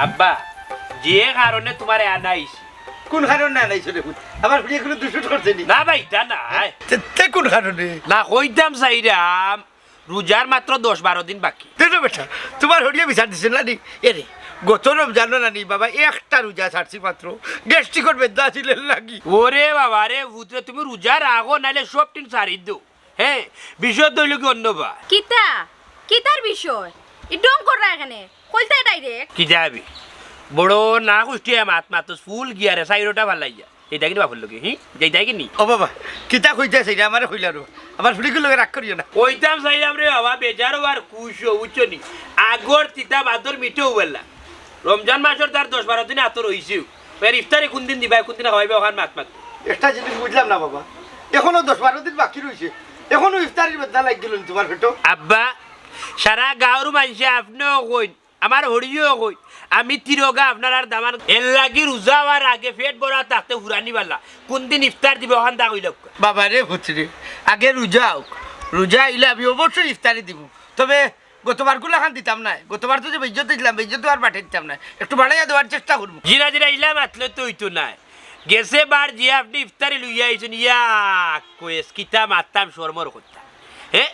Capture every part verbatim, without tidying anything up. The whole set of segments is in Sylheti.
আব্বা, যে কারণে তুমারে আনাইছি। কুন কারণে আনাইছো রে পুত? আমার ফুড়িয়ে কুনু দুষুট করছে নি? না বা, ইতা নায়। তে, তে কুন কারণে? না, কইতাম চাইরাম, রোজার মাত্র দশ বারো দিন বাকি। দেখো বেটা, তুমার হরিয়ে বিচার দিছে না নি? এরে, গত রমজানো না নি বাবা, একটা রোজা ছাড়ছি মাত্র, গ্যাস্ট্রিকর বেদনা আছিল এর লাগি। ওরে বাবা রে, পুতরে, তুমি রোজা রাখো, নাইলে সব টিন ছাড়ি দেও। হে, বিষয় তো অইলো কি অন্য বা। কিতা? কিতার বিষয়? ই ঢং কররা এখানে? কইলতায় direct। কিতা আবি? বড় না কুষ্টিয়া মাত মাতস, ফুল গিয়ারে, সাইরোটা ফালাইয়া। যাইতায় কিনি বাপর লগে, হি? যাইতায় কিনি? ও বাবা, কিতা কইতায় চাইরাম, আমারে কইলাও রে। আমার ফুড়িগুর লগে রাগ করিও না। কইতাম চাইরাম রে বাবা, বেজারও আর খুশও, বুঝছো নি? আগর তিতা বাদর মিঠো বেলা। রমজান মাসর তার দশ বারো দিন আতো রইছেউ। এর ইফতারি কুনদিন দিবায়, কুনদিন খাওয়াইবায়, অখান মাত মাত। একটা জিনিস বুঝলাম না বাবা, এখনো দশ বারো দিন বাকি রইছে, এখনো ইফতারির বেদনা লাগি গেল নি তুমার পেটো? আব্বা, সারা গাঁওর মানষে আপনেও কইন, আমার হরিয়েও কইন, আমি তিরোগা আপনারার দামান। এর লাগি রোজা অওয়ার আগে পেট ভরা থাকতে ফুরানি বালা, কুনদিন ইফতার দিবায় অখান তা কইলাউক্কা। বাবা রে পুতরে, আগে রোজা অউক, রোজা আইলে আমি অবশ্যই ইফতারি দিমু। তবে গতবার গুলাখান দিতাম নায়, গতবার তো যে বেইজ্জত দিলাম, বেইজ্জত আর পাঠাই দিতাম নায়, একটু বাড়াইয়া দেওয়ার চেষ্টা করমু। জি না, জি না, ইলা মাতলে তো অইতো নায়। গেছে বার যে আপনে ইফতারি লইয়া আইছইন, ইয়া কয়েস, কিতা মাততাম শরমর কথা। হে?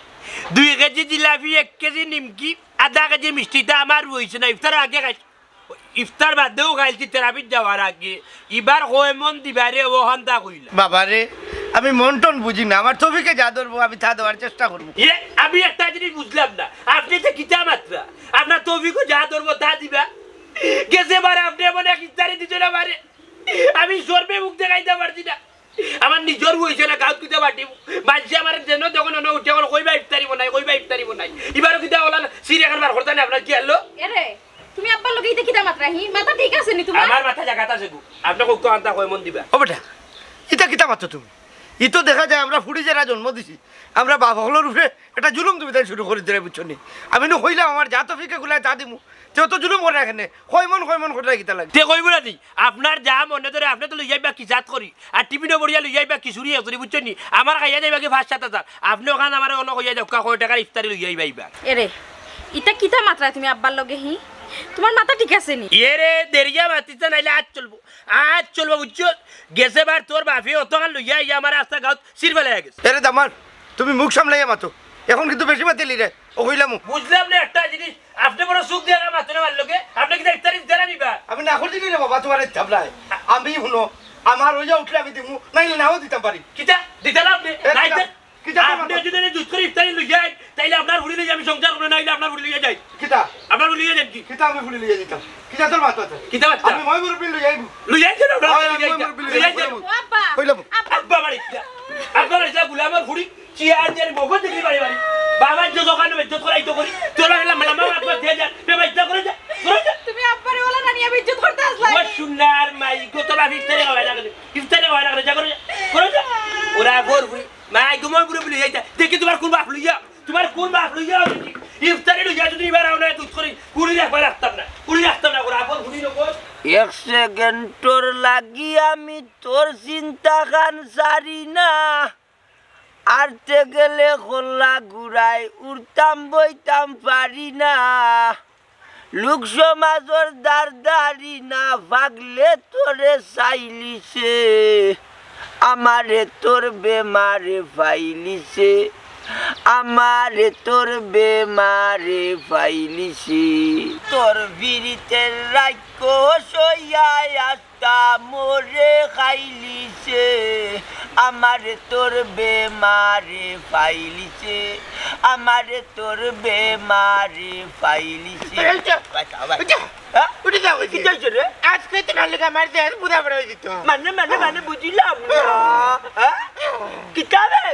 দুই কেজি জিলাপি, এক কেজি নিমকি, আধা কেজি মিষ্টি, ইতা আমার অইছে না, ইফতার আগে খাইছি। ইফতার বাদেও খাইছি তেরাবিত যাওয়ার আগে। ইবার কয় মন দিবায় রে, অখান তা কইলা। বাবা রে, আমি মন টন বুঝি না, আমার তৌফিকে যা ধরবো আমি তা দেওয়ার চেষ্টা করমু। এ, আমি একটা জিনিস বুঝলাম না, আপনে যে কিতা মাতরা, আপনার তৌফিকে যা ধরবো তা দিবা। গেছে বারে আপনে এমন এক ইফতারি দিছইন আমারে, আমি শরমে মুখ দেখাইতাম পারছি না। আমার নিজর অইছে না, গাঁওত কিতা পার্টি, মানষে আমারে যেন তখন অনো উঠে অখন কইবা ইফতারি বনাই, কইবা ইফতারি বনাই। ইবারও কিতা অলা সিরি এখান বার করতা না, আপনার কি আনলো? এরে, তুমি আব্বার লগে ইতা কিতা মাতরা, হি? মাথা ঠিক আছে নি তুমার? আমার মাথা জাগাত আছে গো। আপনে কউক্কা অখান তা কয় মন দিবা। ও বেটা, ইতা কিতা মাতো তুমি? ই তো দেখা যায় আমরা ফুড়ি যেরা জন্ম দিছি, আমরা বাপ অকলর উপরে একটা জুলুম তুমি তাই শুরু করি দিরায়, বুঝছো নি? আমি নু কইলাম আমার যা তৌফিকে কুলায় তা দিমু, তে অত জুলুম কররায় কেনে? কয় মন, কয় মন কররায় কিতা লাগি? তে কইবো না নি, আপনার যা মনে ধরে আপনে তো লইয়া আইবা কিজাত করি, আর টিফিনো ভরিয়া লইয়া আইবা খিচুড়ি এখজুড়ি, বুঝছো নি? আমার খাইয়া যাইবা কি পাঁচ সাত হাজার, আপনে অখান আমারে অনো কইয়া যাউক্কা কয় টেকার ইফতারি লইয়া আইবা ইবার। এরে, ইতা কিতা মাতরায় তুমি আব্বার লগে, হি? তুমার মাথা ঠিক আছে নি? এরে, দেরিয়া মাতিস না, নাইলে আত চলবো, আত চলবো, বুঝছো? গেছে বার তোর বাপে অতখান লইয়া আইয়া আমার রাস্তা গাঁওত ছিড়ি ফালাইয়া গেছে। এরে দামান, তুমি মুখ সামলাইয়া মাতো, এখন কিন্তু বেশি মাতিলি রে, অউ কইলামু। বুঝলাম না একটা জিনিস, আপনে বড় সুখ দিয়া মাতইন আমার লগে, আপনে কিতা ইফতারি দিতা না নি বা? আমি না করছি নি রে বাবা, তুমার ইচ্ছা নাই। আমি হুনো, আমার রোজা উঠলে আমি দিমু, নাইলে নাও দিতাম পারি। কিতা? দিতা না আপনে? এ, নাইলে কিতা? কিতা তোর আপনে মাথা? যদি এনে জুত করি ইফতারি লইয়া আইন, তাইলে আপনার ফুড়ি লইয়া আমি সংসার করমু, নাইলে আপনার ফুড়ি লইয়া যাই। কিতা? আপনার ফুড়ি লইয়া যাইন কি? কিতা আমি ফুড়ি লইয়া যাইতাম? কিতা তোর মাথা আছে? কিতা মাথা? আমি ময় মুরব্বি লইয়া আইমু। লইয়া যাইন, আপনার হয়, ফুড়ি আমি লইয়া ময় যাইন। মুরব্বি লইয়া লইয়া যাইন। যাইমু। আব্বা। কইলাম। আব্বা বাড়ি, আব্বা বাড়ি, যা গুলামর ফুড়ি, চেয়ার দিয়া বকল দেখি বাড়ি বাড়ি। বাবার যে দোকানে বেইজ্জত করাই তো করি। তোরা লাম্বা লাম্বা মাত মাত দিয়া যা। বে বেইজ্জত করে যা। করে যা। তুমি আব্বারে ওলা না নিয়া বেইজ্জত করতে আসলা। ও সোনার মাই, গো তোর বাপ ইফতারি খাওয়ায় না কেনে? ইফতারি খাওয়ায় না কেনে? যা করে যা। করে যা। ওরা গোর ফুড়ি। মাই, গো ময় মুরব্বি লইয়া যাইতা। দেখি তুমার কুন বাপ লইয়া? তুমার কুন বাপ লইয়া? ইফতারি লইয়া যদি ইবার আও না, দুধ করি। ফুড়ি রাখবা রাখতাম না। ফুড়ি রাখতাম না, ওরা গোর ফুড়ি লোক। এক সেকেন্ডর লাগি আমি তোর চিন্তা খান সারি না। আরতে গেলে খোলা ঘুরাই উঠতাম বইতাম পারি না। লোক সমাজর দারদারি না পাগলে তোরে চাইলিছে। আমারে তোর বেমারে পাইলিছে। আমারে তোর বেমারে পাইলিছে। তোর পিরিতের রাইক্ষ সইয়া আস্তা মোরে খাইলিছে। আমারে তোর বেমারে পাইলিছে। আমারে তোর বেমারে পাইলিছে। এই যে, বাঁচাও, বাঁচাও। এই যে, হ্যাঁ? উঠি যাও, এই যে। কিতা অইছে রে? আজকে তো নাহলে আমার দেহের বুড়া বড় হয়ে যেত। মানে, মানে, মানে বুঝলাম না। হ্যাঁ? কিতা রে?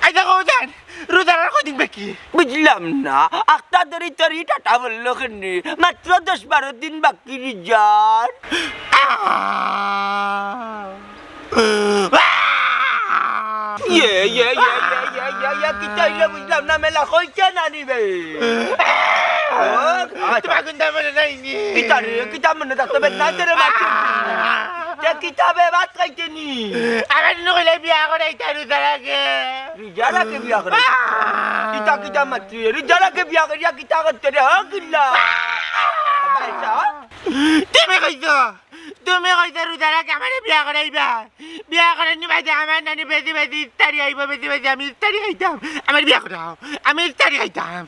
এই দেখো, জান, রোজার আর কয়দিন বাকি? বুঝলাম না, আখতা ধরি তরি টাটা বললো কেনে? মাত্র দশ বারো দিন বাকি রোজার। আহ! ইয়ে, ইয়ে, ইয়ে, কিতা অইলো বুঝলাম না, মেলা কইতে না নিবে। ও, তোমার কোনটা মনে নাই নি? কিতা রে, কিতা মনে থাকতো, বেদনা তোরে মারছে। তে কিতা বে, ভাত খাইতে নি? আমার নু কইলে বিয়া করে, ইটা রোজার আগে। রোজার আগে বিয়া করে? আহ! কিতা, কিতা মাতরে? রোজার আগে বিয়া করিয়া কিতা করতে রে? হ, কিল্লা? তুমি কইছো, তুমি কইছো রোজা রাখি আমারে বিয়া করাইবা। বিয়া করানি বাদে আমার নানি বেশি বেশি ইফতারি আইবো, বেশি বেশি আমি ইফতারি খাইতাম। আমারে বিয়া করাও, আমি ইফতারি খাইতাম।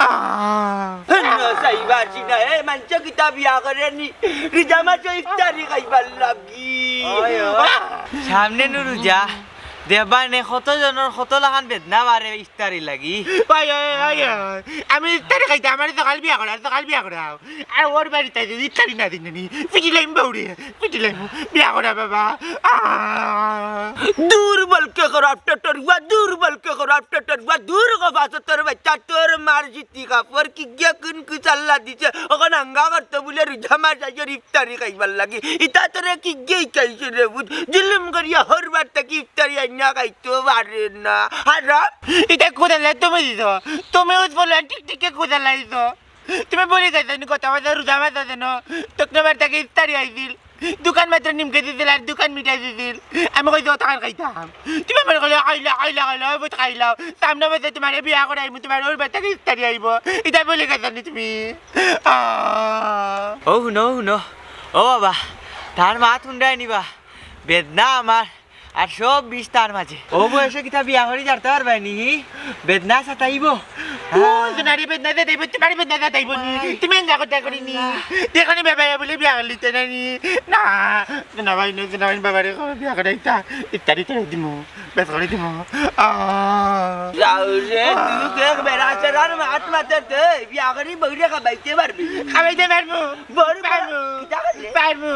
আহ। না, চাইবা আছি না, এ মানষে কিতা বিয়া করেনি, রোজা মাসো ইফতারি খাইবার লাগি। ওই, ওই। আহ। সামনে নু রোজা, দেখবায় নে কত জনর কত লাখান বেদনা বাড়ে ইফতারি লাগি। ওই, ওই, ওই, ওই। আমি ইফতারি খাইতাম, আমারে সকাল বিয়া করাও, সকাল বিয়া করাও। আর ওর বাড়িত যদি ইফতারি না দিন নি, পিটিলাইমু বউরে, পিটিলাইমু, বিয়া করা বাবা। আহ। দুর্বলকে খরাপ টেটরুয়া, দুর্বলকে খরাপ টেটরুয়া, দূর ক বাসো তোর বাচ্চা, তোর মার জিতি কাপড়, কিগিয়ে কুন কুচাল্লা দিছে, অখন হাঙ্গা করতো বুলে রোজা মাস আইছে ইফতারি খাইবার লাগি। ইতা তোরে কিগিয়ে খাইছে রে বুঝ, জুলুম করিয়া হরবার থাকি ইফতারি আইনা খাইতো পারে না। হারাম। ইতা কুচাল্লা তুমি দিছো, তুমি উৎপল ঠিক ঠিকে কুচাল্লা দিছো। তুমি বলি গেছো নি কথা বার্তা রোজা মাস আছে না, তখন আমার তাকে ইফতারি আইছিল, দোকান মাত্র নিমকে দিছিল আর দোকান মিঠাই দিছিল। আমি কইছি, "ও, তাকান খাইতাম।" তুমি আমার কইলে, "খাইলা, খাইলা, খাইলা, ওই বই খাইলাও।" সামনে বসে তোমার বিয়া করে আইমু, তোমার ওর বাড়ি থেকে ইফতারি আইবো। ইতা বলি গেছো নি তুমি? আহ। ও হুনো, হুনো। ও বাবা, তার মাত হুনরায় নিবা। বেদনা আমার আর সব বিষ তার মাঝে। ও বয়সে কিতা বিয়া করি জারতা পারবায় নি? বেদনা সাতাইবো। ও, সোনারি বেদনা সাতাইবো, তোমার বেদনা সাতাইবো নি? তুমি এঙ্গা কথা করি নি? দেখো নি বাবা, বলে বিয়া করলি তো না নি? না, সোনা ভাই নো, সোনা ভাই বাবারে কবে বিয়া করাইতা? ইফতারি তো দিমু, বেশ করে দিমু। আহ। যাও রে, তুই দেখ বেড়া চড়ার মাত মাতে তুই বিয়া করি বউরে খাবাইতে পারবি? খাবাইতে পারবো। বউরে পারবো। কিতা করলে? পারবো।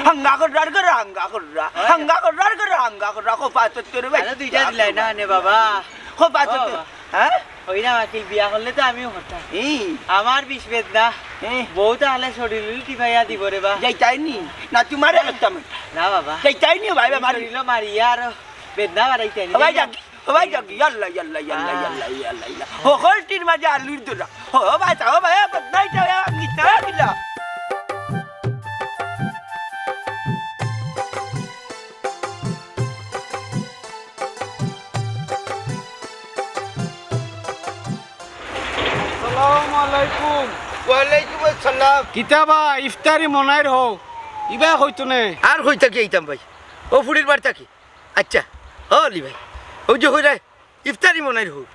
হাঙ্গা কররার করে হাঙ্গা কররা, হাঙ্গা কররার করে হাঙ্গা কররা, খোপা চত্বরে ভাই। আরে দুইটা দিলাই না নে বাবা। খোপা ও চত্বর, বাবা। হ্যাঁ? ওই না, আকিল বিয়া করলে তো আমিও করতাম। এই। আমার বিষ বেদনা। এই। বউ তাহলে শরীর টিপাইয়া দিব রে বা। যাইতাই নি? না, তোমারে করতাম। না বাবা। যাইতাই নি ভাই, বাবা। শরীর মারিয়া আরো বেদনা বাড়াইতাই নি। ও ভাই, যাক। ও ভাই, যাক, ইয়াল্লা, ইয়াল্লা, ইয়াল্লা, আহ। ইয়াল্লা, ইয়াল্লা, ইয়াল্লা। হকলটির মাঝে আলুর দোলা। ও ভাই, ও ভাই, ও ভাই, নাই তো, এ, মিথ্যা কিলা। আসসালামু আলাইকুম। ওয়ালাইকুম আসসালাম। কিতা বা, ইফতারি মনাইর হও। ইবা কইতো নে। আর কই থাকি আইতাম ভাই? ও ফুড়ির বাড়ি থাকি। আচ্ছা, ও অলি ভাই, ওই যে কইরায় ইফতারি মনাইর হউর,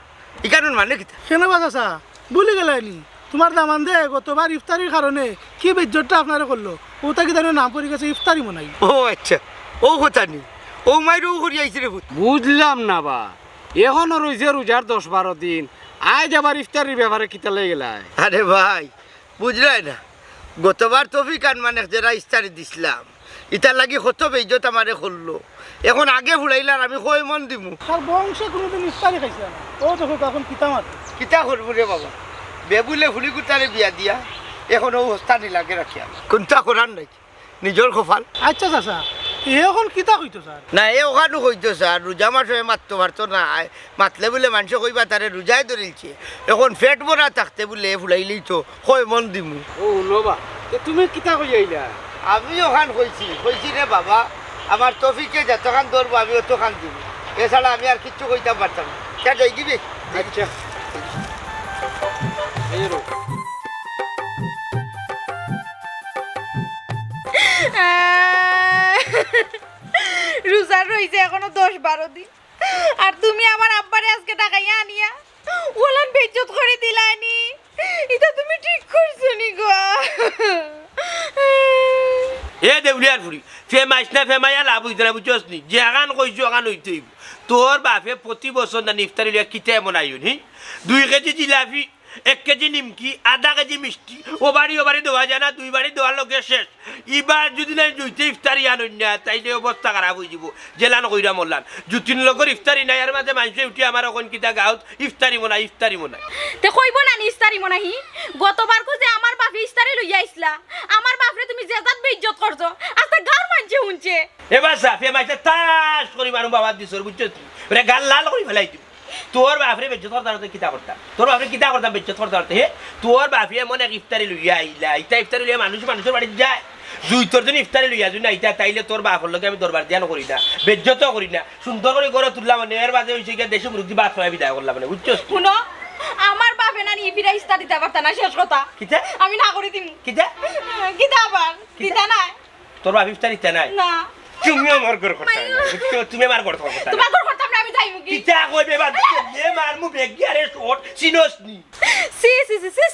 ইখানর মানে কিতা? কেনে বা চাচা, ভুলি গেলায় নি? তোমার দামান্দে গতবার ইফতারির কারণে কি বেইজ্জতটা আপনারে করলো, ওটা কি তাইনর নাম পড়ি গেছে ইফতারি মনাই? ও আচ্ছা, ও কথা নি, ও মাইর ও করি আইছে রে পুত। বুঝলাম না বা, এখনো রইছে রোজার দশ বারো দিন, আইজ আবার ইফতারির ব্যাপারে কিতা লাগি গেলায়? আরে ভাই, বুঝরায় না, গতবার তৌফিক আনমান এক জেরা ইফতারি দিছলাম, ইতার লাগি কত বেইজ্জত আমারে করলো। এখন আগে ফুড়াইলার আমি কয় মন দিমু। তার বংশে কোনোদিন ইফতারি খাইছে না। ও দেখো, এখন কিতা মাত। কিতা করবো রে বাবা, বেবুলে ফুড়ি কুটারে বিয়া দিয়া, এখন ও হস্তানি লাগে রাখিয়া। কুন্তা করার নাই, নিজর কপাল। আচ্ছা চাচা, এ এখন কিতা কইতো চার? না, এ ওখানো কইতো চার, রোজা মাসো মাততো পারতো নায়, মাতলে বুলে মানষে কইবা তারে রোজায় ধরিলছে। এখন পেট ভরা থাকতে বুলে ফুড়াইলেই তো কয় মন দিমু। ও হুনো বা, তে তুমি কিতা কই আইলা? আমি ওখান কইছি, কইছি রে বাবা, আমার তৌফিকে যতখান ধরবো আমি অতখান দিমু, এছাড়া আমি আর কিচ্ছু কইতাম পারতাম না। কে যাই দিবি? আচ্ছা। এই রো। রোজা রইছে এখনো দশ বারো দিন, আর তুমি আমার আব্বারে আজকে ডাকাইয়া আনিয়া ওলান বেইজ্জত করি দিলায়নি। ইতা তুমি ঠিক করছো নি গো? এ দেউলিয়ার ফুড়ি, ফেমাইস না, ফেমাইয়া লাভ অইতো না, বুঝছস নি? যেখান কইছো ওখান অইতে অইবো। তোর বাপে প্রতি বছর না ইফতারি লইয়া কিতা এমন আয়োজন, হি? দুই কেজি জিলাপি, এক কেজি নিমকি, আধা কেজি মিষ্টি, ও বাড়ি ও বাড়ি দেওয়া যায় না, দুই বাড়ি দেওয়ার লগে শেষ। ইবার যদি নাই জুইতে ইফতারি আনইন না, তাইলে অবস্থা খারাপ অইযিবো। যেলান কইরাম অলান। যুতিন লগর ইফতারি নাই, এর মাঝে মানষে উঠি আমার অখন কিতা গাউত ইফতারি মনাই, ইফতারি মনাই। তে কইবো না নি ইফতারি মনাই হি? গতবারকু যে আমার বাপে ইফতারি লইয়া আইছলা, আমার বাপরে তুমি যে জাত বেইজ্জত করছো, আস্তা গাউর মানষে হুনছে। এবার সাফিয়া মাইতে তাস করি মারুম বাবার দিছর, বুঝছস তুই? ওরে গাল লাল করি ফালাই দিমু। তোর বাপরে বেইজ্জত করতাম না, তে কিতা করতাম? তোর বাপরে কিতা করতাম বেইজ্জত করতাম না তে, হে? তোর বাপে এমন এক ইফতারি লইয়া আইলা, ইতা ইফতারি লইয়া মানুষ মানুষর বাড়িত যায়। জুইতর দিন ইফতারি লইয়া যদি না আইতা, তাইলে তোর বাপর লগে আমি দরবার দিয়া না করি না, বেইজ্জতও করি না, সুন্দর করি ঘরো তুললাম মানে, এর বাদে অইছে গিয়া দেশি মুরগি ভাত খাওয়াই বিদায় করলাম মানে, বুঝছস? হুনো, আমার না নি, ফিরা ইস্তা দিতা পারতা না, শেষ কথা। কিতা? আমি না করি দিমু। কিতা? কিতা আবার? কিতা? দিতা না? তোর বাপ ইফতার দিতা নাই? না। তুমি আমার ঘর করতা না, বুঝছো? তুমি আমার ঘর করতা না। তোমার ঘর করতাম না, আমি যাইমু কি? কিতা কইবে বাদ দে, মারমু বেগিয়ারে শট, চিনস নি? সি, সি, সি, সি,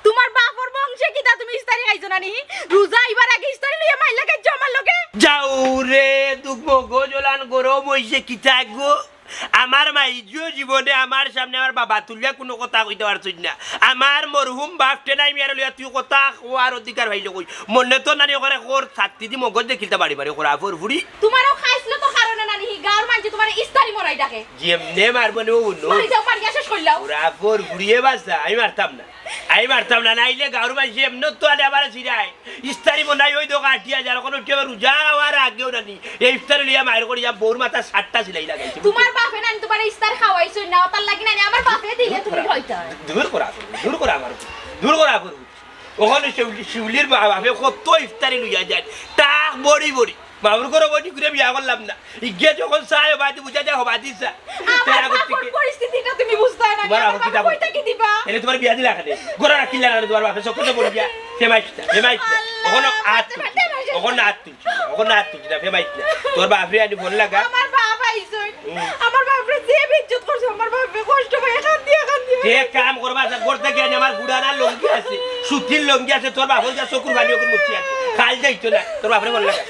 তোমার বাপর বংশে কিতা তুমি ইস্তারি খাইছো না নি? রোজা আইবার আগে ইস্তারি লইয়া মাইর লাগাইছো আমার লগে? যাও রে, দুঃখ মগজ ওলান গরম অইছে কিতা গো? আমার মাইজিও জীবনে আমার সামনে আমার বাবা তুলিয়া কুনু কথা কইতে পারছইন না। আমার মরহুম বাপ টেনাই মিয়ারে লইয়া তুই কথা কওয়ার অধিকার পাইলে কই? মনে তো নানি করে কর ছাত্তি দি মগজ দেখিলতা বাড়ি বাড়ি করা ফর ফুড়ি। তোমারও খাইছিল তো কারণে নানি, হি গাঁওর মানষে তোমার ইস্তারি মরাই ডাকে। যেমনে মারবো নে ও নো। মারি যাও, মারিয়া শেষ করলাও। ওরা ফর ফুড়িয়ে বাসা, আমি মারতাম না। আমি মারতাম না, নাইলে গাঁওর মানষে এমনে তো আনে আমার সিরায়। ইফতারি বনাই ওই দোকান আটিয়া যার, কোনো উঠিয়া রোজা হওয়ার আগেও নানি। এই ইফতারি লইয়া মায়ের করি যা বউর মাথা সাতটা সিলাই লাগাইছে। তোমার বাপে নানি তোমার ইফতার খাওয়াইছইন না, ওটার লাগি নানি আমার বাপে দিলে তুমি খাইতায়। দূর করা, দূর করা আমার, দূর করা করবো। ওখানে শিউলি, শিউলির মা বাপে কত ইফতারি লইয়া যায়, টাক বড়ি বড়ি। মামুর ঘরো বড়ি করে বিয়া করলাম না। ইগে যখন চায় হবাদি বুঝা যায় হবাদি চা। আমার তেরা বাপর করতে কি? পরিস্থিতিটা তুমি বুঝতায় না, তোমার আমার বাপর কিতা বাপে কইতা করতে? কি দিবা? এলে তোমার বিয়া দিলা কেনে? গোড়া রাখিলা না তোমার বাপে চক্কর তো বড় বিয়া। ফেমাইছ না, ফেমাইছ না। আল্লাহ, ওখানে আত তুলছি। ওখানে আত তুলছি। ওখানে আত তুলছি না, ফেমাইছ না। তোর বাপরে আনি ফোন লাগা। আমার বাপ আইছইন। হুম। আমার বাপরে যে বেইজ্জত করছে, আমার বাপরে কষ্ট পায়, কান্দিয়া, কান্দিয়া। যে কাম করবা, আচ্ছা, করতে গিয়ে আমার গুড়ানা লঙ্গি আছে, সুতির লঙ্গি আছে, তোর বাপর যা চকুর পানি ওকে মুছি আছে। কাল যাইতো না, তোর বাপরে ফোন লাগা।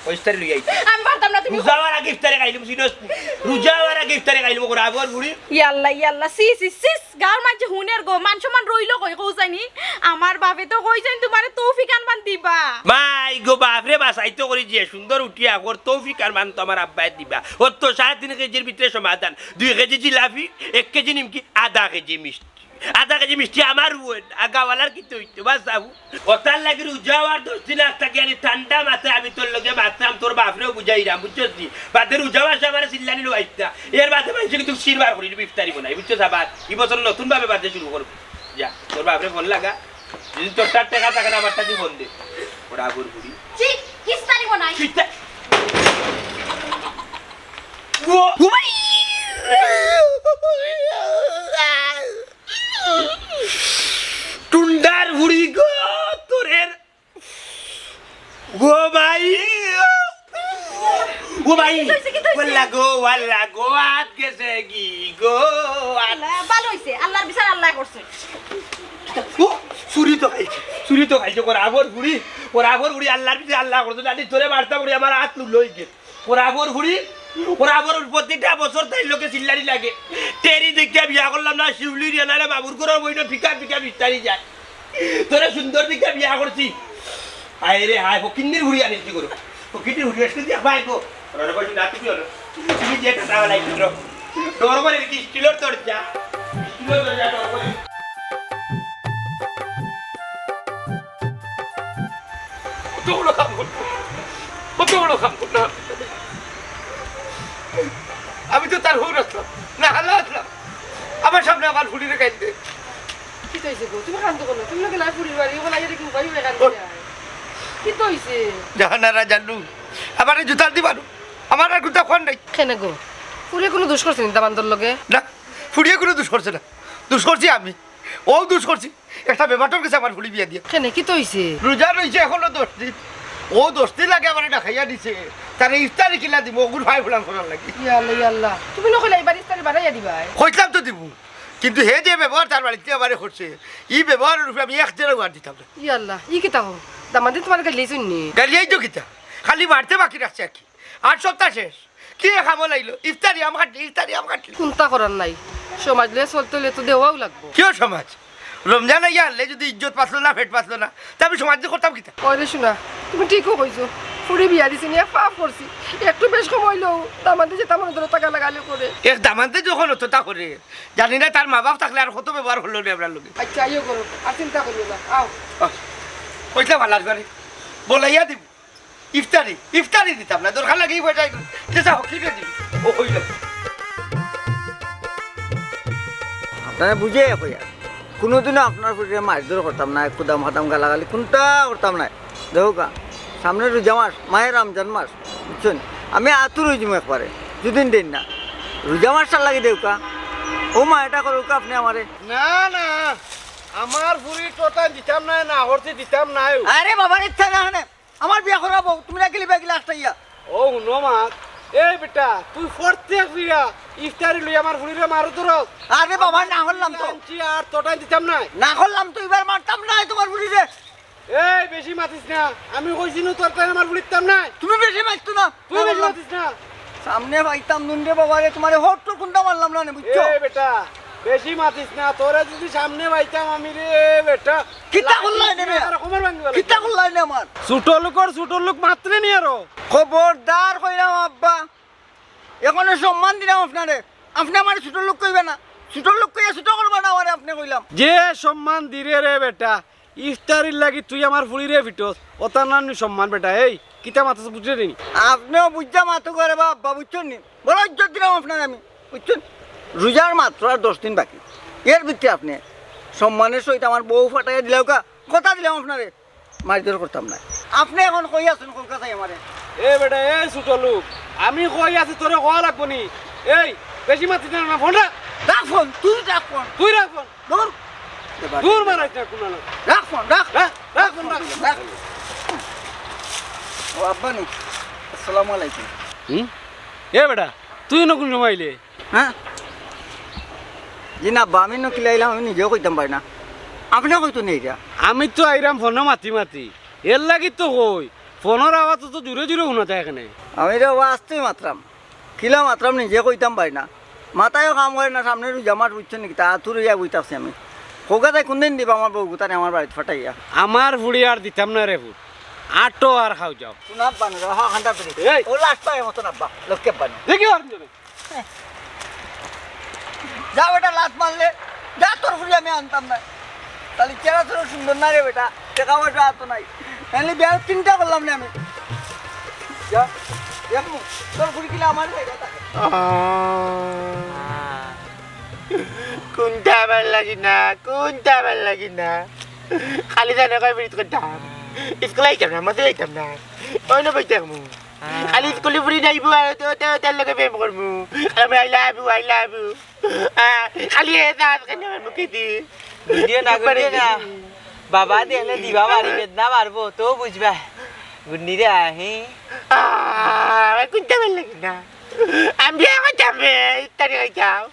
ওই ইফতারি লই আইছি। আমি পারতাম না, তুমি রোজা হওয়ার আগে ইফতারি খাইলাম, বুঝিনস নি? রোজা হওয়ার আগে ইফতারি খাইলাম, ওরা আবার বুড়ি। ইয়াল্লা, ইয়াল্লা, সি, সি, সিস, গাঁওর মানষে হুনের গো, মান সম্মান রইলো কই, কও চাইনি? আমার বাপে তো কইছইন তোমারে তৌফিক আনবান দিবা। মাই গো বাপ রে, বাসাই তো করি যে সুন্দর উঠিয়া কর, তৌফিক আনবান তো আমার আব্বায় দিবা। ওর তো সাড়ে তিন কেজির ভিতরে সমাধান, দুই কেজি জিলাপি, এক কেজি নিমকি, আধা কেজি মিষ্টি। আধা কেজি মিষ্টি আমার ওন, আগাওয়ালার কিতা অইতো, বাস যাবো। ওটার লাগি রোজা আর দশ দিন আগ থাকি আনি ঠান্ডা মাথায় আমি তোর লগে মাতরাম, তোর বাপরেও বুঝাইরাম, বুঝছস নি? বাদে রোজা মাসে আমার চিল্লানি লইতা। এর বাদে মানষে কিন্তু শির বার করি দিবি ইফতারি বনাই, বুঝছস? আবার ই বছর নতুন ভাবে বাদে শুরু করবো। যা, তোর বাপরে ফোন লাগা। যদি তোর তার টেকা থাকে না, আমারটা তুই ফোন দে। ওরা আগুর বুড়ি। ছি, ইফতারি বনাই। ইফতা-, ও, ও ভাই! টুন্ডার বুড়ি গো, তোরের গো ভাই। ও ভাই, কিতা অইছে, কিতা অইছে? ওয়াল্লা গো, ওয়াল্লা গো, আত গেছে গি গো, আত। আল্লাহ, ভালা অইছে, আল্লার বিচার আল্লায় করছে। ও, চুরি তো খাইছে, চুরি তো খাইছে, ওর আগর বুড়ি, ওর আগর বুড়ি, আল্লার বিচার আল্লায় করছে, নানি তোরে মারতা বুড়ি, আমার আত লুল অই গেল। ওরা আবর ফুড়ি, ওরা আবর প্রতিটা বছর তাইর লগে চিল্লানি লাগে। টেরি দেখিয়া বিয়া করলাম না, শিউলি রে না রে, বাবুর ঘরর বইন ফিকা ফিকা বিস্তারি যায়। তোরে সুন্দর দেখিয়া বিয়া করছি। হায় রে হায়, ফকিন্নির ফুড়ি আনিস কি করো? ফকিন্নির ফুড়ি আনিস কি ভাই গো? ওরা বলছি না, তুমি হলো। তুমি যে টাকা লাই করো। ডর করে কি স্টিলের দরজা? স্টিলের দরজা ডর করে। কত বড় কাম করতো, কত বড় কাম করতো। আমি তো তার হউর আছলাম, না হালা আছলাম। আমার সামনে আমার ফুড়িরে গাইল দে। কিতা অইছে গো? তুমি কান্দো কেনে? তুমি না গেলায় ফুড়ির বাড়ি, ওখানে আইয়া দেখি উবাই উবাই কান্দো। কিতা অইছে? জাহানারা জানু, আমারে জুতার দিবা নু। আমার আর কুন্তা কওয়ার নাই। কেনে গো? ফুড়িয়ে কুনু দুষ করছে নি দামান্দর লগে? না, ফুড়িয়ে কুনু দুষ করছে না, দুষ করছি আমি। অউ দুষ করছি, একটা বেবাটর গেছে আমার ফুড়ি বিয়া দিয়া। কেনে, কিতা অইছে? রোজা রইছে এখনো দশ দিন, অউ দশ দিন আগে আমারে ডাকাইয়া দিছে, তারে ইফতারি কিলা দিমু, অগুর ফাই ফুলান করার লাগি। ইয়া আল্লাহ, ইয়া আল্লাহ, তুমি না কইলায় ইবার ইফতারি বানাইয়া দিবায়? কইছলাম তো দিমু, কিন্তু হে যে ব্যবহার তার বাড়িত আমারে করছে, ই ব্যবহারর উপরে আমি এক জেরও আর দিতাম না। ইয়া আল্লাহ, ই কিতা কও? দামান্দে তুমারে গাইল্লাইছইন নি? গাইল্লাইতো কিতা, খালি মারতে বাকি রাখছে আর কি। আর সপ্তাহ শেষ, কি এক আমল আইলো? ইফতারি আম কাটলি, ইফতারি আম কাটলি। কুন্তা করার নাই, সমাজ লইয়া চলতে অইলে তো দেওয়াউ লাগবো। কিও সমাজ? রমজান আইয়া হারলে যদি ইজ্জত বাঁচলো না, পেট বাঁচলো না, তে আমি সমাজ দিয়া করতাম কিতা? ওরে সোনা, তুমি ঠিকউ কইছো, ফুড়ি বিয়া দিছি নিয়া পাপ করছি। একটু বেশ কম অইলেউ দামান্দে যেতা মনে ধরো তা গালাগালি করে। এক দামান্দে যখন অততা করে, জানি না তার মা বাপ থাকলে আর কত ব্যবহার করলো নে আমরার লগে। আচ্ছা, আইও করো, আর চিন্তা করিও না, আও। আহ, কইছলাম হালার ঘরে বলাইয়া দিমু। ইফতারি, ইফতারি দিতাম না, দরকার লাগে ই পয়সা এগুলো। যে যা হকিরে দিবি, ও কইল। আপনারে বুঝাইয়া কইয়ার, কুনুদিনও আপনার ফুড়িরে মারধর করতাম না, কুদাম খাদাম গালাগালি কুন্তা করতাম না। দেখউক্কা, সামনে রোজা মাস, মাহে রমজান মাস, বুঝছইন? আমি আতুর অইযিমু একবারে, দুদিন দেইন না। রোজা মাসটার লাগি দেখউক্কা, ও মা, এটা করো কা আপনে আমারে? না, না, আমার ফুড়ি টোটা দিতাম নায়, না করছি দিতাম নায়। আরে বাবার ইচ্ছা না হানে, আমার বিয়া করা বউ, তুমি রাখিলি বেগিলা আটকাইয়া। ও হুনো মা, এই বেটা, তুই প্রত্যেক বিয়া ইফতারি লই আমার ফুড়িরে মারো ধরস। আরে বাবা, না করলাম তো। আনছি আর টোটা দিতাম নায়। না করলাম তো, এবার মারতাম নায় তোমার ফুড়িরে। এই বেশি মাতিস না, আমি কইছি নু তোর তাই আমার ফুড়ি দিতাম নায়। তুমি বেশি মাতিস না। তুই বেশি মাতিস না। সামনে পাইতাম নুন রে বাবা রে, তোমারে হট তো কোনটা মারলাম না নে, বুঝছো? এ বেটা, বেশি মাতিস না, তোরে যদি সামনে পাইতাম আমি রে বেটা। কিতা করলাই নে বে? আমার কোমর ভাঙি গেল। কিতা করলাই নে আমার? ছোট লোকর ছোট লোক মাতরে নি আরো। খবরদার কইলাম আব্বা, এখনো সম্মান দিলাম আপনারে, আপনে আমারে ছোট লোক কইবা না, ছোট লোক কইয়া ছোট করবা না আমারে, আপনে কইলাম। যে সম্মান দিরে রে বেটা, ইফতারির লাগি তুই আমার ফুড়িরে ফিটস, ওটা না নি সম্মান বেটা। এই কিতা মাতস বুঝরে নি? আপনেও বুঝা মাতো করে বা আব্বা, বুঝছইন নি? বড় ইজ্জত দিলাম আপনারে আমি, বুঝছইন? রোজার মাত্র আর দশ দিন বাকি, এর ভিতরে আপনে সম্মানের সহিত আমার বউ ফাটাইয়া দিলাও কা, কথা দিলাম আপনারে, মারধর করতাম না। আপনে এখন কই আছইন, কলকাতায় আমারে? এ বেটা, এই ছোট লোক, আমি কই আছি তোরে কওয়া লাগবো নি? এই বেশি মাতিস না, না, ফোন রাখ। রাখ ফোন, তুই রাখ ফোন। তুই রাখ ফোন। দূর। দূর মারাইস না, কুনানো। রাখ ফোন, রাখ। রাখ, রাখ ফোন, রাখ। রাখ। ও আব্বা নি, আসসালামু আলাইকুম। হুম? এ বেটা, তুই নু কোন সময় আইলে? হ্যাঁ? জি না আব্বা, আমি নু কিলা আইলাম, আমি নিজেও কইতাম পারি না। আপনে কইতো নি এটা? আমি তো আইরাম ফোনো মাতি মাতি, এর লাগি তো কই, ফোনর আওয়াজ তো জুরে জুরে হুনা যায় এখানে। আমি তো আস্তেউ মাতরাম। কিলা মাতরাম নিজে কইতাম পারি না। মাথায়ও কাম করে না, সামনে রোজা মাস বুঝছো নি কিতা, আতুর অইয়া বই থাকছি আমি। কউক্কা তাই কুনদিন দিবা আমার বউ গুতারে আমার বাড়িত ফাটাইয়া? আমার ফুড়ি আর দিতাম না রে ফুত, আটো আর খাও যাও। হুনো আব্বা নি, হ, খান্দা ফুড়ি। এই। ও লাস্ট পায় মতন আব্বা, লক্ষ্মী আব্বা নি। দেখি আর যা বেটা, লাত মারলে যা, তোর ফুড়ি আমি আনতাম না। তাহলে চেহারা তোর সুন্দর না রে বেটা, টেকা পয়সা আতো নাই, তাহলে বিয়ার চিন্তা করলাম না আমি। যা, দেখমু তোর ফুড়ি কিলা আমার জায়গা থাকে। কুনটা ভালা লাগে না, কুনটা ভালা লাগে না। খালি জানে কয় পিরিত করতাম। স্কুল আইতাম না, মজা আইতাম না। অইন্য বই থাকমু। খালি স্কুলে ফুড়ি নাইবো আর তো, তো, তার লগে প্রেম করমু। আর আমি I love you, I love you। আহ, খালি এ দাঁত কেন আমার মুখে দি? গুন্ডিও না, গুন্ডিও না। বাবা দেখলে দিবা বাড়ি বেদনা মারবো, তো বুঝবা। গুন্ডি রে আহি। আহ, আমার কুনটা ভালা লাগে না। আমি বিয়া করতাম রে, ইত্যাদি হয়ে যাও।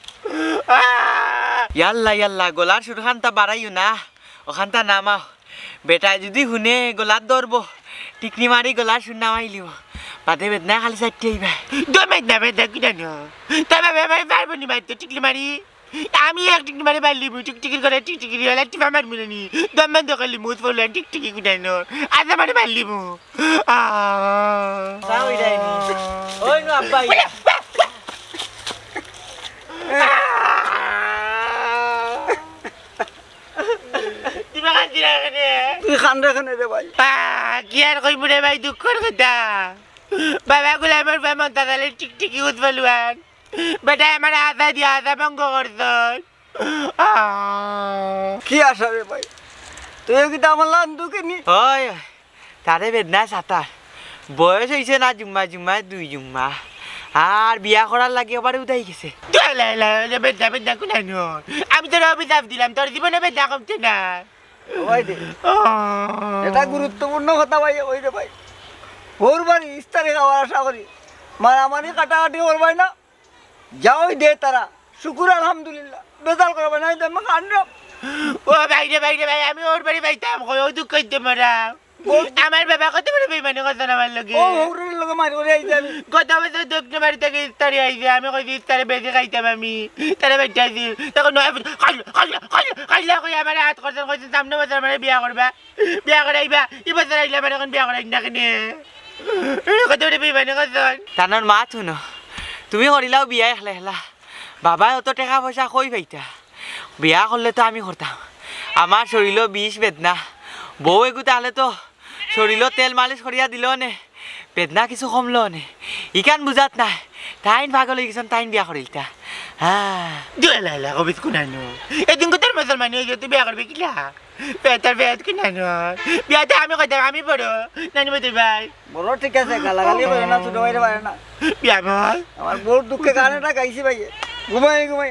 আহ। ইয়াল্লা, ইয়াল্লা, গলার সুরখানটা বাড়াইও না, ওখানটা নামাও। বেটায় যদি হুনে গলাত ধরবো, টিকলি মারি গলার সুর নামাইলিবো। বাদে বেদনায় খালি চাইট্টি অইবা। দম বেদনা, বেদনা কিতা নো? তার বাবা আমারে পারবো নি মারতে টিকলি মারি? আমি এক টিকলি মারি মারলিমু, টিকটিকির করে টিকটিকির গলা টিপা মারমু না নি। দম বন্ধ করলিমু, মুত ফলে টিকটিকি কিতা নো? আজ আমারে মারলিমু। আহ। চাও ইরাইনি। ওই নু আব্বা ইয়া। আহ। দিবা কান্দি না কেনে? তুই কান্দরে কেনে রে ভাই? আহ, কি আর কইমু রে ভাই, দুঃখর কথা। বাবা গুলামর ভাই মন্তাজ আলীর টিকটিকি উৎপলুয়ান। বেটায় আমার আশা দিয়া আশা ভঙ্গ করছইন। আহ। কি আশা রে ভাই? তুইও কিতা আমার লাখান দুঃখী নি? হয়, তারে বেদনায় সাতার। বয়স অইছে না জুম্মা জুম্মায় দুই জুম্মা। আর বিয়া করার লাগি এবারে উদাই গেছে। দে লাই লাই, ওই যে বেদনা, বেদনা কুনাই নয়। আমি তোরে অভিশাপ দিলাম, তোর জীবনে বেদনা কমছে না। ওই দে। আহ। এটা গুরুত্বপূর্ণ কথা ভাই, ওই রে ভাই। হউর বাড়ি ইফতারি খাওয়ার আশা করি। মারামারি কাটাকাটি করবায় না। যাও দে তারা। শুকুর আলহামদুলিল্লাহ। বেজাল করবায় না, এই যে আমি কান্দাম। ও ভাই রে, ভাই রে, ভাই, আমি হউর বাড়ি পাইতাম, কই, ও দুঃখ হইতে মরা। আমার বাবা কত বড় বেইমানি করছইন আমার লগে। ও হউরের লগে মারি করে আইছে আমি। গত বছর দক্ষিণ বাড়ি থেকে ইফতারি আইছে, আমি কইছি ইফতারে বেশি খাইতাম আমি। তারা বাইতে আইছি। তখন নয় বছর, খাইলা, খাইলা, খাইলা, খাইলা কই আমারে আত করছইন, কইছইন সামনে বছর আমারে বিয়া করবা। বিয়া করাইবা। ই বছর আইলে আমারে এখন বিয়া করাইন না কেনে? কত বড় বেইমানি করছইন। তানর মাত হুনো। তুমি করিলাও বিয়া একলা একলা। বাবায় অত টেকা পয়সা কই পাইতা? বিয়া করলে তো আমি করতাম। আমার শরীলো বিষ বেদনা। বউ এগু তাহলে তো শরীলো তেল মালিশ করিয়া দিলো নে। বেদনা কিছু কমলো নে। ইখান বুঝাত নায়। তাইন পাগল অই গেছইন, তাইন বিয়া করিলতা। হ্যাঁ। দুয়ে লাইলা কবিত কুনাইনো। এদিন কত মুসলমানি অইছে, তুই বিয়া করবে কিলা? পেটার পেট কুনাইনো। বিয়াতে আমি কইতাম, আমি বড়। নানি বলতে ভাই। বড় ঠিক আছে, গালাগালি করে না, ছোট ভাইরে পারে না। বিয়া বল। আমার বউর দুঃখে গান এটা গাইছি ভাই। ঘুমাই ঘুমাই।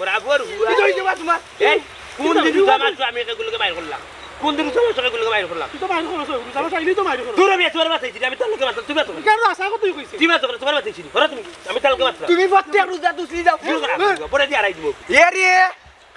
বরাবর হুয়া। কিতা অইছে বা তুমার? এই, কুন দিন রোজা মাসো আমি এগুর লগে মাইর করলাম? কুন দিন রোজা মাসো এগুর লগে মাইর করলাম? তুই তো মাইর করছ, রোজা মাস আইলেই তো মাইর করছ। দূর হ বে, তুমার মাথায় ছিল, আমি তার লগে মারতাম, তুমি মাতো। কেন রাস্তা কত কইছে? তুমি মাতো, তুমার মাথায় ছিল, করো তুমি, আমি তার লগে মারতাম। তুমি প্রত্যেক রোজা দুসলি যাও। দূর করো, পরে দিয়া আড়াই দিব। এ রে,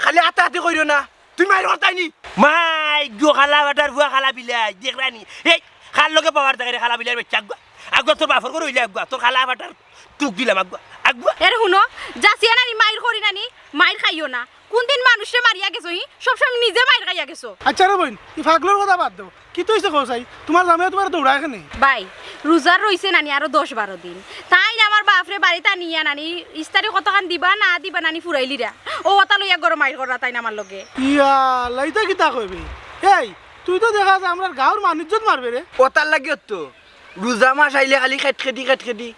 খালি আতাআতি কইরো না। তুই মাইর করতায় নি? মাই গো, কালা বেটার ফুয়া, কালা বিলাই, দেখরায় নি? এই, কার লগে পাওয়ার দেখাইরে, কালা বিলাইর বাইচ্চা আগুয়া। আগুয়া তোর বাপর ঘর অইলে আগুয়া, তোর কালা বেটার তুক দিলাম আগুয়া, আগুয়া। এরে হুনো, যাচিয়া নানি মাইর করি নানি, মাইর খাইও না। কুনদিন মানুষরে মারিয়া গেছো হি, সবসময় নিজে মাইর খাইয়া গেছো। আচ্ছা রে বইন, ই পাগলর কথা বাদ দেও। কিতা অইছে কও চাই? তুমার জামাইয়ে তুমারে দৌড়ায় কেনে? ভাই, রোজার রইছে নানি আরো দশ বারো দিন। তাইন আমার বাপরে বাড়িত আনিয়া নানি ইফতারি কতখান দিবা না দিবা নানি ফুরাইলিরা। অউ অতা লইয়া গরম মাইর কররা তাইন আমার লগে। ইয়া আল্লাহ, ইতা কিতা কইবে? এই, তুই তো দেখা যায় আমরার গাঁওর মান-ইজ্জত মারবে রে। অতার লাগিও তো। রোজা মাস আইলে খালি খেটখেটি, খেটখেটি।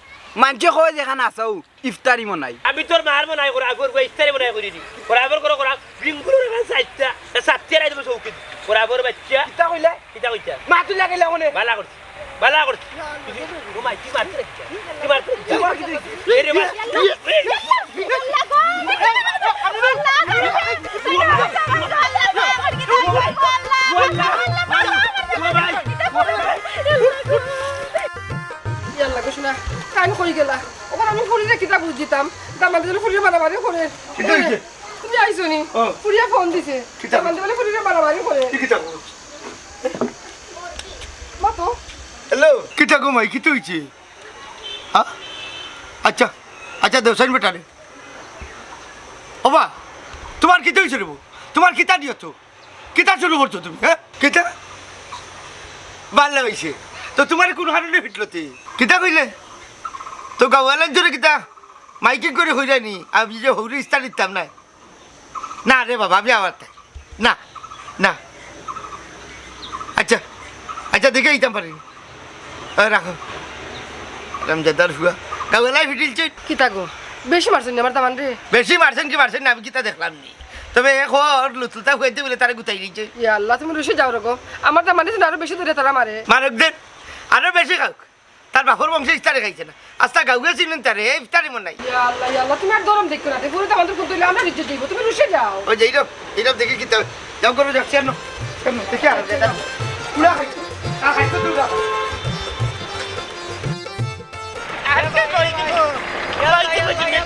মানষে কয় যেখান আছাউ, ইফতারি মনাই। আমি তোর মার মনাই করি, আগুয়ার গুয়া ইফতারি মনাই করি দি। বরাবর করো, করা, বিঙ্গুর এখান চাইরটা, এ চারটা রাইত বসে উকিল। বরাবর বাইচ্চা। কিতা কইলে? কিতা কইতা? মা তুই লাগাইলা মনে। বালা করছি, বালা করছি। ও মাই, তুই মারতে রাখছিস? তুই মারতে রাখছিস? এ রে মা। ইয়াল্লা গো, শোনা, কাইন কই গেলা? ওখানে আমি ফুরিরে কিতা বুঝ দিতাম? দামান্দে যেন ফুরিরে মারামারি করে। কিতা অইছে? তুমি আইছো নি? ও। ফুরিয়ে ফোন দিছে। কিতা? দামান্দে বলে ফুরিরে মারামারি করে। কি কিতা? মা তো। হ্যালো। কিতা গো মাই, কিতা অইছে? হ্যাঁ? আচ্ছা, আচ্ছা, দেও, সাইন বেটারে। ওবা, তুমার কিতা অইছে রে বউ? তুমার কিতা দিও তো? কিতা শুরু করছো তুমি, হ্যাঁ? কিতা? ভালা অইছে। তো তুমারে কুন কারণে ফিটলো তে? কিতা কইলে? তো গাওয়ালার জোরে কিতা? মাইকিং করি কইরায় নি, আমি যে হৌরে ইস্তার দিতাম না। না রে বাবা, আমি আবার তাই। না, না। আচ্ছা, আচ্ছা, দেখি ইতাম পারি। এ, রাখো। হারামজাদার ফুয়া। গাওয়ালায় ফিটিলছে। কিতা গো? বেশি মারছইন নি আমার দামান্দরে? বেশি মারছইন কি মারছইন না, আমি কিতা দেখলাম নি। তবে এখন লুতুলতা ফুয়াইতে বলে তারে গুতাই দিছে। ইয়া আল্লাহ, তুমি রুশে যাও রে গো। আমার দামান্দরে যেন আরো বেশি ধরে তারা মারে। মারুক দেন, আরো বেশি খাউক। তার বাপর বংশে ইফতারি খাইছে না। আস্তা গাউয়ে চিনইন তারে, হে ইফতারি মনাই। ইয়া আল্লাহ, ইয়া আল্লাহ, তুমি আর দরম দেখো না। তে ফুরিয়ে দামান্দর কুন্তা অইলে আমরার ইজ্জত যাইবো। তুমি রুশে যাও। ওই যাই রে, এইরকম দেখি কিতা। যাও করো, যাও, চেয়ার নাও। চেয়ার নাও, দেখি আর, দেখি আর। পুরা খাইছো। আর খাইছো তো পুরা। আরে কই দিব? কই দিব জিনিস?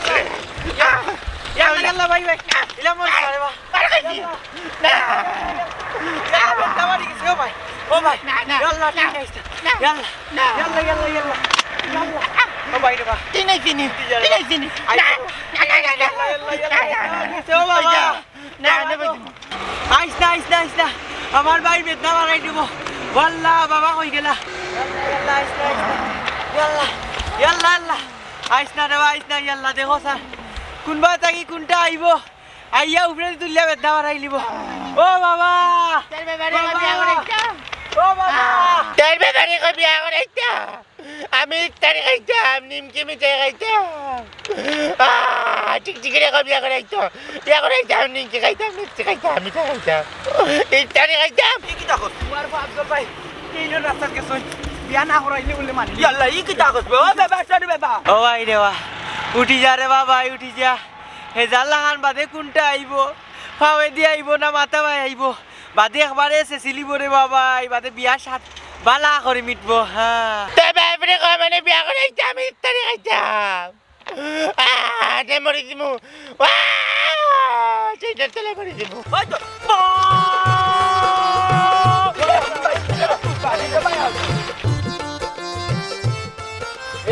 ইয়া আল্লাহ, ইয়া আল্লাহ, ভাই, ভাই। ইলা মন করে বা। আর খাইছি। না। ইয়া আল্লাহ, দামান্দ গেছে, ও ভাই। ও ভাই। না, না, ইয়া আল্লাহ, না, ঠিক আছে। না, ইয়া আল্লাহ। না। ইয়া আল্লাহ, ইয়া আল্লাহ, ইয়া আল্লাহ। ইয়া আল্লাহ। ও ভাই রে বা। তিন আইছি নি? তিন আইছি নি? আই না, না, না, না, না, না, না। ইয়া আল্লাহ, ইয়া আল্লাহ, ইয়া আল্লাহ। ও বাবা। না, না, ভাই। আইস না, আইস না, আইস না। আমার ভাই বেদনা বাড়াই দিব। ওয়াল্লাহ, বাবা কই গেলা? ইয়া আল্লাহ, আইস না, আইস না। ইয়া আল্লাহ, ইয়া আল্লাহ, আল্লাহ। আইস না রে বা, আইস না, ইয়া আল্লাহ, দেখো স্যার। কুনবা থাকি কুনটা আইবো? আইয়া উপরে তুলিয়া বেদনা বাড়াই দিব। ও বাবা! তার ব্যাপারে বাবা! বিয়া করাইতাম। ও বাবা! তার ব্যাপারে কই বিয়া করাইতাম? আমি ইফতারি খাইতাম, নিমকি মিঠাই খাইতাম। আহ, ঠিক ঠিক রে কই বিয়া করাইতাম। বিয়া করাইতাম, নিমকি খাইতাম, মিষ্টি খাইতাম, মিঠাই খাইতাম। ইফতারি খাইতাম। ই কিতা কস? তোমার আফজল ভাই, এই লো রাস্তাত গেছইন। বিয়া না করাইলে বলে মানি। ইয়াল্লা, ই কিতা কস? ও বাবা, সরি বাবা। ও ভাই রে বা, উঠি যা রে বাবা, উঠি যা। হে জাল্লা খান বাদে কুনটা আইবো? পাওয়ে দি আইবো না মাথা বায় আইবো? বাদে একবারে ছেছিলিবো রে বাবা, ই বাদে বিয়া সাত বালা করি মিটবো, হ্যাঁ। তে বাপরে কয় মানে বিয়া করাইতাম, ইফতারি খাইতাম। আহ, দে মরি দিমু। আহ, সেইটার তলে মরি দিমু। ওই তো।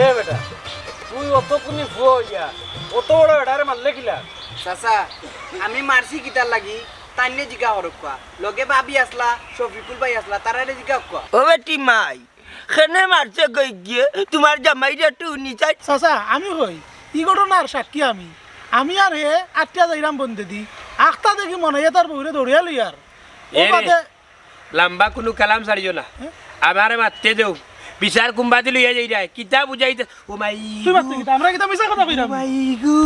এ বেটা, তুই অত কুনি ফুয়া অইয়া, অত বড় বেটারে মারলে কিলা? চাচা, আমি মারছি কিতার লাগি? তাইন্নে জিগা করউক্কা। লগে ভাবি আছলা, শফিকুল ভাই আছলা, তারারে জিগাউক্কা। ও বেটি মাই, কেনে মারছে কই গিয়ে? তোমার জামাইরে একটু হুনি চাই। চাচা, আমি কই, ই ঘটনার সাক্ষী আমি। আমি আর হে আটিয়া যাইরাম বন্দেদি। আখতা দেখি মনাইয়ে তার বউরে ধরিয়া লইয়ার। ও এ রে, বাদে লাম্বা কুনু কালাম ছাড়িও না। হ্যাঁ? আমারে মাততে দেও। বিচার কুনবাদি লইয়া যাইরায়। কিতা বুঝাইতে? ও মাই তুই মাততে গো। কিতা? আমরা কিতা মিছা কথা কইরাম? ও মাই গো।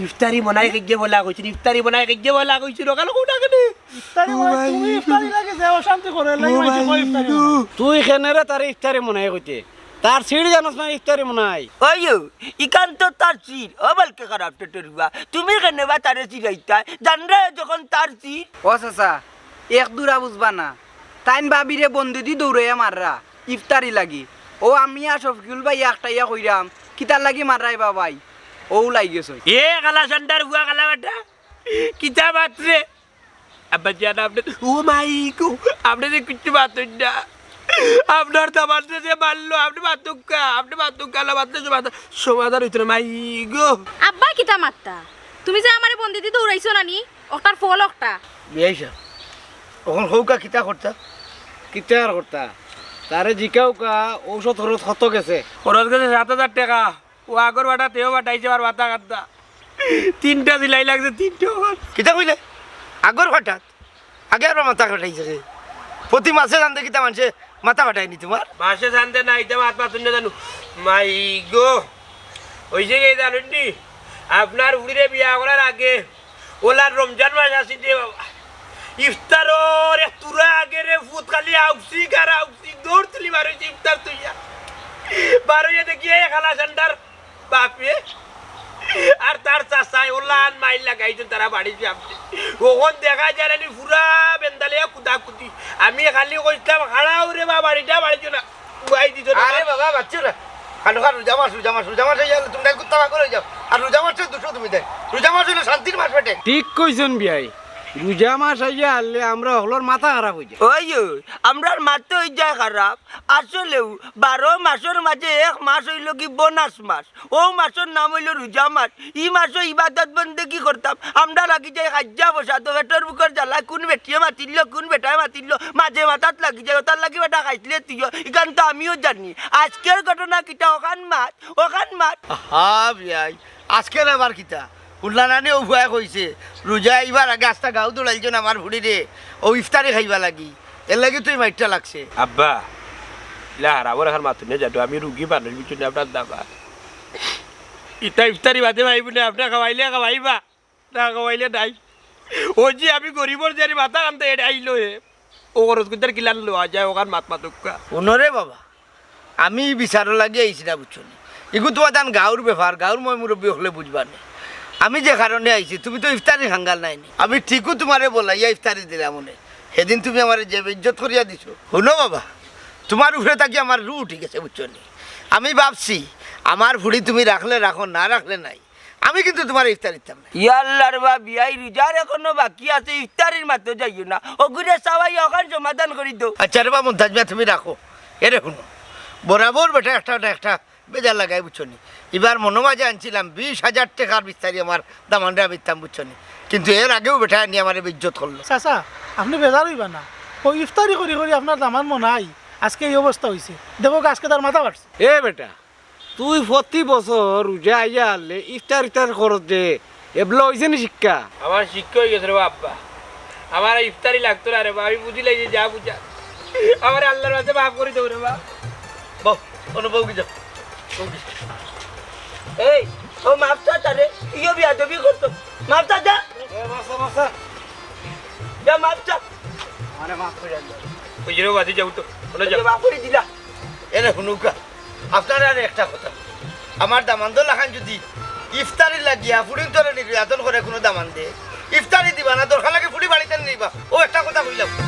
ইফতারি মনাই কেগে বলা কইছি, ইফতারি মনাই কেগে বলা কইছি, রকালো কোনা কেনে? ইফতারি ও মনাই, মাই তুমি গো। ইফতারি লাগে যে অশান্তি করে, এর লাগি ও মাইনষে কয় মাই ইফতারি গো। মনাই। তুই কেনে রে তারে ইফতারি মনাই কইতে? তার সিঁড়ি জানোস না ইফতারি মনাই? ওইও, ইখান তো তার সিঁড়ি। ও বালকে খারাপ টেটের বুয়া, তুমি কেনে বা তারে চিড়াইতায়? জানরায় যখন তার সিঁড়ি। ও চাচা, এক দুরা বুঝবা না, তাইন ভাবিরে বন্দিদি দৌড়াইয়া মাররা ইফতারি লাগি। ও আমি আর শফিকুল ভাই একটাইয়া কইরাম, কিতার লাগি মাররায় বা ভাই? ও লাই গেছে। এ কালা সান্ডার বুয়া কালা বেটা, কিতা মাতরে? আব্বা জান, আপনে, ও মাই গো, আপনে যে কিচ্ছু মাতইন না। আপনার দামান্দরে যে মারলো, আপনে মাতউক্কা, আপনে মাতউক্কা, না মাতলে যে মাথা সমাধান অইতো না, মাই গো। আব্বা কিতা মাততা? তুমি যে আমারে বন্দিদি দৌড়াইছো না নি, অটার ফল অটা। বিয়াই সাব, অখন কউক্কা কিতা করতা? কিতা আর করতা? তারে জিকাউক্কা, ঔষধ খরচ কত গেছে? খরচ গেছে সাত হাজার টেকা। ও আগর বাটা তেও বাটাইছে, আর বাতা কান্দা। তিনটা সিলাই লাগছে, তিনটা ওখান। কিতা কইলে? আগর বাটাত? আগে আরবার মাথা ফাটাইছে রে। প্রতি মাসে জানতে কিতা মানষে মাথা ফাটায়নি তুমার? মাসে জানতে না, ইতা মাত মাতুন না জানু। মাই গো। অইছে কি জানইন নি? আপনার ফুড়িরে বিয়া করার আগে, অলা রমজান মাস আছিল রে বাবা। ইফতারর এক তুরা আগে রে ফুত খালি আউকসিক আর আউকসিক, দৌড় তুলি বার অইছে ইফতার তুইয়া। বার অইয়া দেখি এ কালা সান্ডার বাপে আর তার চাচায় অলান মাইর লাগাইছইন তারা বাড়ির সামনে। অখন দেখা যায় নি পুরা বেন্দালে কুদাকুদি। আমি খালি কইতাম, "খাড়াও রে বা, বাড়িটা বাড়িছো না।" বুয়াই দিত না। আরে বাবা, বাচ্চু না। খানো খা, রোজা মাস, রোজা মাস, রোজা মাস অইয়া গেলে তুমি কুত্তা পাগল অই যাও। আর রোজা মাসে দুশো তুমি দেয়। রোজা মাস অইলো শান্তির মাস বেটে। ঠিক কইছইন বিয়াই। রোজা মাস আইয়া হারলে আমরা হকলর মাথা খারাপ অই যায়। ওই, ওই, আমরার মাথা অই যায় খারাপ। আসলেউ বারো মাসর মাঝে এক মাস অইলো কি বোনাস মাস। অউ মাসর নাম অইলো রোজা মাস। ই মাসো ইবাদত বন্দেগি করতাম, আমরা লাগি যাই খাইজ্জা বসা, তো পেটর ভুকর জ্বালায় কুন বেটিয়ে মাতিল, কুন বেটায় মাতিল, মাঝে মাথাত লাগি যাই, অতার লাগি বেটা খাইছলে তুইও, ইখান তো আমিও জানি। আজকের ঘটনা কিতা, অখান মাত, অখান মাত। হা বিয়াই, আজকের আবার কিতা? হুনলা না নি অউ ফুয়ায় কইছে, রোজা আইবার আগে আস্তা গাউ দৌড়াইলছইন আমার ফুড়িরে, অউ ইফতারি খাইবার লাগি, এরলাগি তো ই মাইরটা লাগছে। আব্বা, ইলা হারামর অখান মাতুন না জানু, আমি রুগী মানুষ, বুঝছইন নি আপনার দাবা। ইতা ইফতারি বাদে ভাই বলে আপনার খাওয়াইলে খাওয়াইবা, না খাওয়াইলে নাই। অউ যে আমি গরিবর যে মাথা কান্দে এড়ে আইলো হে, অউ খরচ করতে কিলান লওয়া যায়, অখান মাত মাতউক্কা। হুনো রে বাবা, আমি বিচারর লাগি আইছি না, বুঝছো নি? ইগু তুমার তান গাউর ব্যাপার, গাউর ময়-মুরব্বি অকলে বুঝবা নে। আমি যে কারণে আইছি, তুমি তো ইফতারি খাঙ্গাল নায় নি। আমি ঠিকউ তুমারে বলাইয়া ইফতারি দিলাম অনে। হেদিন তুমি আমারে যে বেইজ্জত করিয়া দিছো। হুনো বাবা, তুমার উপরে থাকি আমার রু উঠি গেছে, বুঝছো নি? আমি ভাবছি, আমার ফুড়ি তুমি রাখলে রাখো, না রাখলে নাই। আমি কিন্তু তুমারে ইফতারি দিতাম না। ইয়া আল্লার বা বিয়াই, রোজার এখনো বাকি আছে, ইফতারির মাতো যাইও না। অগুরে চাওয়াই অখান সমাধান করি দেও। আচ্ছা রে বা মুমতাজ মিয়া, তুমি রাখো। এরে হুনো, বরাবর বেটা একটা না একটা বেজার লাগায়, বুঝছো নি? ইবার মনো মাঝে আনছিলাম বিশ হাজার টেকার ইফতারি আমার দামান্দরে আমি দিতাম, বুঝছো নি? কিন্তু এর আগেও বেটায় আনি আমারে বেইজ্জত করলো। চাচা, আপনে বেজার অইবা না। অউ ইফতারি করি করি আপনার দামান্দ মনাই আজকে ই অবস্থা অইছে। দেখউক্কা, আজকে তার মাথা ফাটছে। এ বেটা, তুই প্রতি বছর রোজা আইয়া হারলে ইফতার ইফতার খরচ দে, এবলা অইছে নি শিক্ষা? আমার শিক্ষা অই গেছে রে বা আব্বা, আমার আর ইফতারি লাগতো না রে বা, আমি বুঝিলাইছি যা বুঝা। আমারে আল্লার কাছে মাফ করি দেও রে বা। বউ, অনো বউগি যাও। এই, ও মাফ চা তারে, ইও বিয়াদবি করতো। মাফ চা যা। এ, মাফ চা, মাফ চা। যা মাফ চা। আমারে মাফ করি দেও। ওই যে বাদি যাও তো, ওখানে যাও। মাফ করি দিলা। এরে হুনুক্কা, আপনারে আর একটা কথা। আমার দামান্দর লাখান যদি ইফতারি লাগিয়া ফুড়িন্তরে নির্যাতন করে কুনু দামান্দে, ইফতারি দিবা না, দরকার লাগে ফুড়ি বাড়িত নিবা। অউ একটা কথা কইলাম।